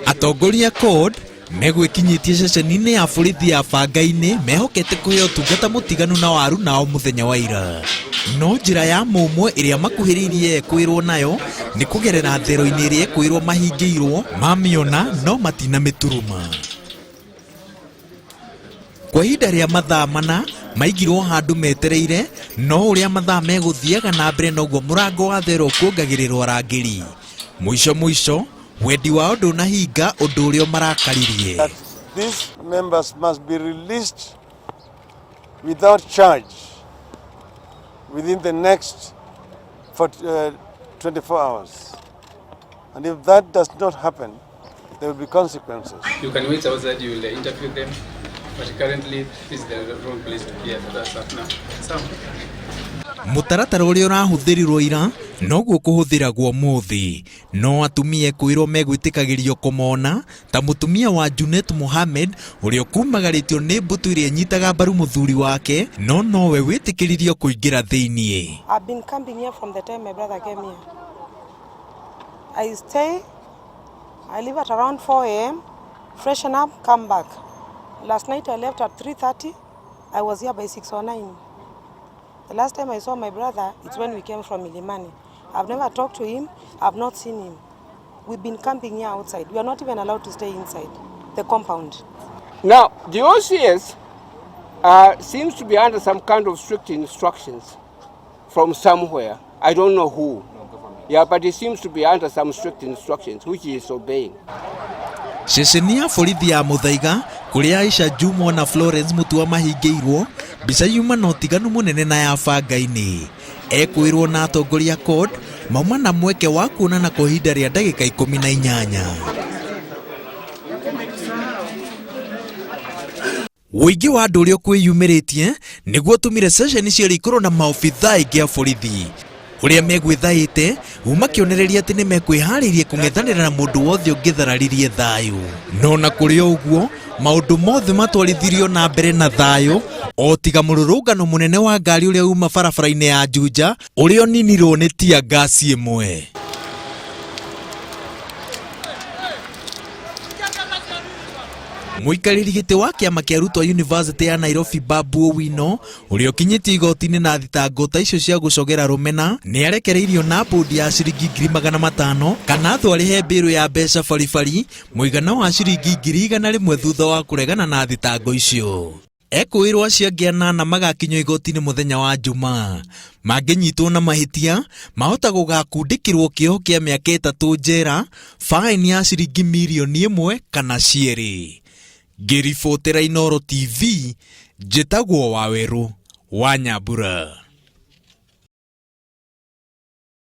Atongoria CORD megwĩkinyĩtie ceceni-inĩ ya borithi ya Banga-inĩ mehokete kũheo ũtungata mũtiganu na waru nao mũthenya wa ira. No njĩra ya mũmwe ĩrĩa makuhĩrĩirie ekwĩrwo nayo nĩ kũgerera thero-inĩ ĩrĩa ekwĩrwo mahingĩirwo mamĩona no matinamĩturuma. Kwa ihinda rĩa mathaa mana maigirwo handũ metereire no ũrĩa mathaa megũthiaga na mbere noguo mũrango wa thero kuongagĩrĩrwo arangĩri. Mũico mũico wendi wao ndũnahinga ũndũ ũrĩa ũmarakaririe. That these members must be released without charge within the next 40, 24 hours. And if that does not happen, there will be consequences. You can wait outside, you will interview them. But currently, this is the wrong place to be at as of now. So, Mũtaratara ũrĩa ũrahũthĩrirwo ira noguo kũhũthĩragwo ũmũthĩ no atumia ekwĩrwo megwĩtĩkagĩrio kũmona ta mũtumia wa Junet Mohamed ũrĩa ũkumagarĩtio nĩ mbũtũ ĩrĩa ĩnyitaga mbaru mũthuri wake no nowe wĩtĩkĩririo kũingĩra thĩiniĩ. I've been camping here from the time my brother came here. I stay, I leave at around 4 a.m., freshen up, come back. Last night I left at 3:30. I was here by 6:09. The last time I saw my brother, it's when we came from Milimani. I've never talked to him, I've not seen him. We've been camping here outside. We are not even allowed to stay inside the compound. Now, the OCS seems to be under some kind of strict instructions from somewhere. I don't know who. Yeah, but he seems to be under some strict instructions, which he is obeying. Ceceni ya borithi ya Muthaiga kũrĩa Aisha Jumwa na Florence Mutua mahingĩirwo mbica yuma na ũtiganu mũnene na ya banga-inĩ. Ekwĩrwo na atongoria CORD mauma na mweke wa kuonana kwa ihinda rĩa ndagĩka 18. Ũingĩ wa andũ ũrĩa ũkwĩyumĩrĩtie nĩguo ũtũmire ceceni cierĩ ikorwo na maobithaa aingĩ a borithi ũrĩa megwĩthaĩte uma kĩonereria atĩ nĩ mekwĩharĩirie kũng'ethanĩra na mũndũ wothe ũngĩthararirie thayũ. No na kũrĩ o ũguo maũndũ mothe matwarithirio na mbere na thayũ o tiga mũrũrũngano mũnene wa ngari ũrĩa uma barabara-inĩ ya Juja ũrĩa ũninirwo nĩ tia ngasi ĩmwe. Mũikarĩri gĩtĩ wa kĩama kĩa arutwo a University ya Nairobi Babu Owino ũrĩa ũkinyĩtio igoti-inĩ na thitango ta icio cia gũcogera rũmena nĩ arekereirio na bũndi ya ciringi 500,000 kana thũ arĩhe mbĩrũ ya mbeca baribari mũigana wa ciringi 100,000 thutha wa kũregana na thitango icio. Ekũĩrwo acio angĩ anana magakinyio igoti-inĩ mũthenya wa Jumaa. Mangĩnyitwo na mahĩtia mahota gũgakundĩkĩrwo kĩoho kĩa mĩaka 3 njera, faini ya ciringi 1 mirioni kana cierĩ. Ngĩribotera Inooro TV, njĩtagwo Wawerũ wa Nyambura.